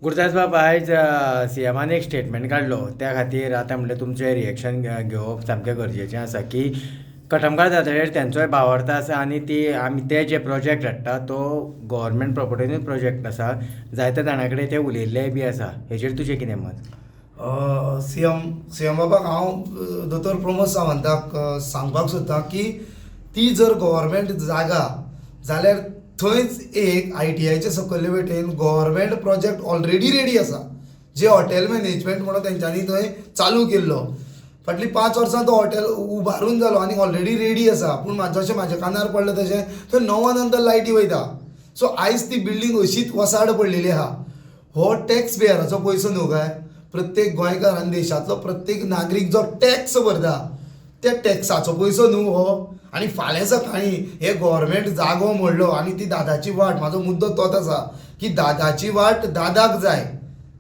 गुरुदास बाब, आयज सीएमान एक स्टेटमेंट काडलो, त्या खातीर आतां म्हणल्यार तुमचें रिएक्शन घेवप सामकें गरजेचें आसा की कटमगाळ जात्रेर तेंचोय भावार्थ आसा आनी ती आमी ते जे प्रोजेक्ट हाडटा तो गव्हर्मेंट प्रोपर्टीनूच प्रोजेक्ट आसा. जायत्या जाणां कडेन ते उलयल्लेय बी आसा. हेजेर तुजें कितें मत? सीएम बाबाक हांव दोतोर प्रमोद सावंताक सांगपाक सोदतां की ती जर गव्हर्मेंट जागा जाल्यार थंयच एक आयटीआयचे सकयले वटेन गव्हर्मेंट प्रोजेक्ट ऑलरेडी रेडी आसा, जे हॉटेल मॅनेजमेंट म्हणून तेंच्यांनी थंय चालू केल्लो. फाटलीं 5 वर्सां तो हॉटेल उबारून जालो आनी ऑलरेडी रेडी आसा. पूण जशें म्हाज्या कानार पडलें तशें थंय 9 नंतर लायटी वयता. सो आयज ती बिल्डींग अशीच वसाड पडलेली आहा. हो टॅक्स पेयराचो पयसो न्हू काय? प्रत्येक गोंयकार आनी देशांतलो प्रत्येक नागरीक जो टॅक्स भरता त्या टॅक्साचो पयसो न्हू हो. आनी फाल्यां सकाळीं हे गव्हर्मेंट जागो मोडलो आनी ती दादाची वाट, म्हाजो मुद्दो तोच आसा की दादाची वाट दादाक जाय,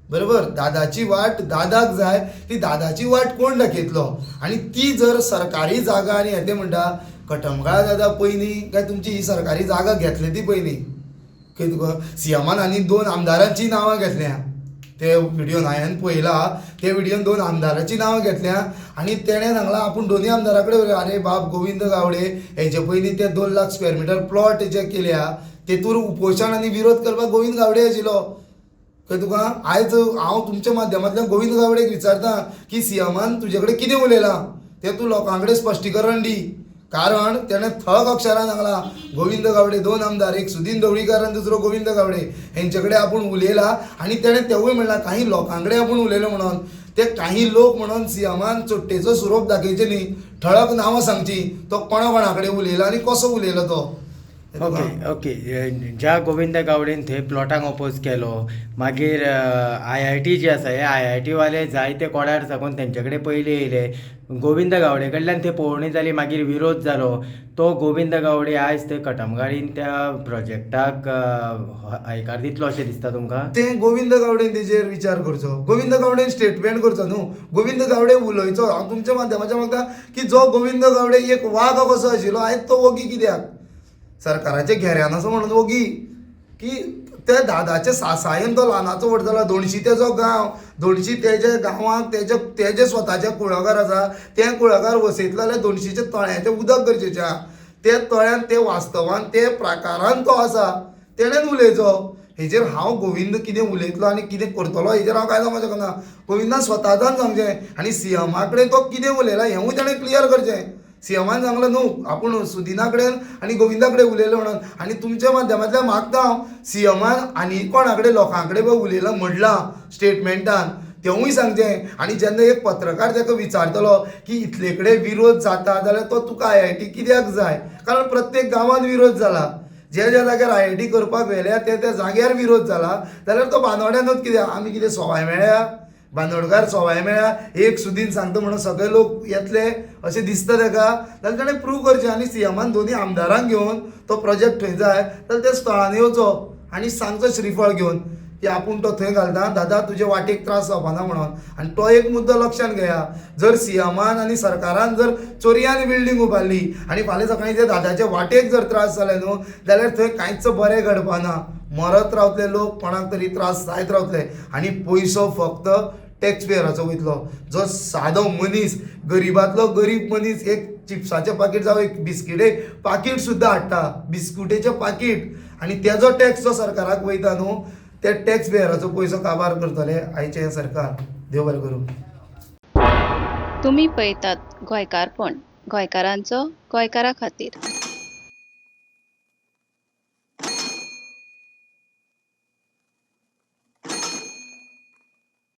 बरोबर? दादाची वाट दादाक जाय, ती दादाची वाट कोण दाखयतलो? आनी ती जर सरकारी जागा आनी हें तें म्हणटा कटमगाळ दादा पयलीं काय तुमची ही सरकारी जागा घेतली ती पयलीं खंय तुका सीएमान आनी 2 आमदारांचीं नांवां घेतल्या ते व्हिडियोन हांवें पळयला. ते व्हिडियोन 2 आमदारांचीं नांवां घेतल्या आनी तेणें सांगलां आपूण दोनूय आमदारा कडेन, अरे बाब गोविंद गावडे हेजे पयलीं ते 2 लाख स्क्वेअर मिटर प्लॉट जे केल्या तेतूर उपोशण आनी विरोध करपाक गोविंद गावडे आशिल्लो. खंय तुका आयज हांव तुमच्या माध्यमांतल्यान गोविंद गावडेक विचारता की सीएमान तुजे कडेन कितें उलयलां तें तूं लोकां कडेन स्पश्टीकरण दी. कारण तेणें थळक अक्षरान सांगलां गोविंद गावडे 2 आमदार, एक सुदीन ढवळीकार आनी दुसरो गोविंद गावडे हेंचे कडेन आपूण उलयला. आनी तेणें तेवूय म्हणलां काही लोकां कडेन आपूण उलयलो म्हणून. ते काही लोक म्हणून सीएमान चोट्टेचो सुरोप दाखयचे न्ही, ठळक नांवां सांगची तो कोणा कोणा कडेन उलयला आनी कसो उलयलो तो. ओके ओके, ज्या गोविंद गावडेन थंय प्लॉटांक ओपोज केलो, मागीर आयआयटी जी आसा हे आयआयटी वाले जायते कोडार साकून तेंचे कडेन पयलीं येयले, गोविंद गावडे कडल्यान थंय पळोवणी जाली, मागीर विरोध जालो. तो गोविंद गावडे आयज थंय कटमगाळीन त्या प्रोजेक्टाक हयकार दितलो अशें दिसता तुमकां? तें गोविंद गावडेन तेजेर विचार करचो, गोविंद गावडेन स्टेटमेंट करचो न्हू, गोविंद गावडे उलयचो. हांव तुमच्या माध्यमाच्यान मागता की जो गोविंद गावडे एक वाग कसो आशिल्लो आयज तो वगी कित्याक सरकाराच्या घेऱ्यान आसा म्हणून वगी की त्या दादाच्या सासायेन तो ल्हानाचो व्हड जाला. दोनशी तेजो गांव, दोनशी तेज्या गांवांत तेजे तेजे स्वताचे कुळागर आसा, तें कुळागर वसयतलो जाल्यार दोनशीच्या तळ्याचें उदक गरजेचें आहा. ते तळ्यान ते वास्तवान ते प्रकारान तो आसा, तेणेन उलयचो. हेजेर हांव गोविंद कितें उलयतलो आनी कितें करतलो हेजेर हांव कांय सांगपाक शकना. गोविंदान स्वताच्यान सांगचें आनी सीएमा कडेन तो कितें उलयला हेंवूय तेणें क्लियर करचें. सीएमान सांगलें न्हू आपूण सुदिना कडेन आनी गोविंदा कडेन उलयलो म्हणून. आनी तुमच्या माध्यमांतल्यान मागता हांव सीएमान आनी कोणा कडेन लोकां कडेन उलयलां म्हणलां स्टेटमेंटान तेवूय सांगचें. आनी जेन्ना एक पत्रकार ताका विचारतलो की इतले कडेन विरोध जाता जाल्यार तो तुका आयआयटी कित्याक जाय? कारण प्रत्येक गांवांत विरोध जाला, ज्या ज्या जाग्यार आयआयटी करपाक व्हेल्या ते त्या जाग्यार विरोध जाला, जाल्यार तो बांदोड्यानूच कित्याक? आमी कितें सवाय मेळ्ळ्या? बांदोडकार सवाय मेळ्ळ्या? एक सुदीन सांगता म्हणून सगळे लोक येतले अशें दिसता ताका जाल्यार ताणें प्रूव करचें. आनी सीएमान दोनूय आमदारांक घेवन तो प्रोजेक्ट थंय जाय जाल्यार त्या स्थळान येवचो आनी सांगचो श्रीफळ घेवन की आपूण तो थंय घालता, दादा तुजे वाटेक त्रास जावपाना म्हणून. आनी तो एक मुद्दो लक्षांत घेया, जर सीएमान आनी सरकारान जर चोरयान बिल्डींग उबारली आनी फाल्यां सकाळीं ते दादाचे वाटेक जर त्रास जाले न्हू जाल्यार थंय कांयच बरें घडपाना, मरत रावतले लोक, कोणाक तरी त्रास जायत रावतले आनी पयसो फक्त टॅक्स पेयराचो वयतलो. जो सादो मनीस, गरिबांतलो गरीब मनीस एक चिप्साचें पाकीट जावं एक बिस्किटे पाकीट सुद्दां हाडटा, बिस्कुटेचें पाकीट, आनी तेजो टॅक्स जो सरकाराक वयता न्हू ते टॅक्स पेयराचो पयसो काबार करतले आयचें हें सरकार. देव बरें करूं. तुमी पळयतात गोंयकारपण, गोंयकारांचो गोंयकारा खातीर.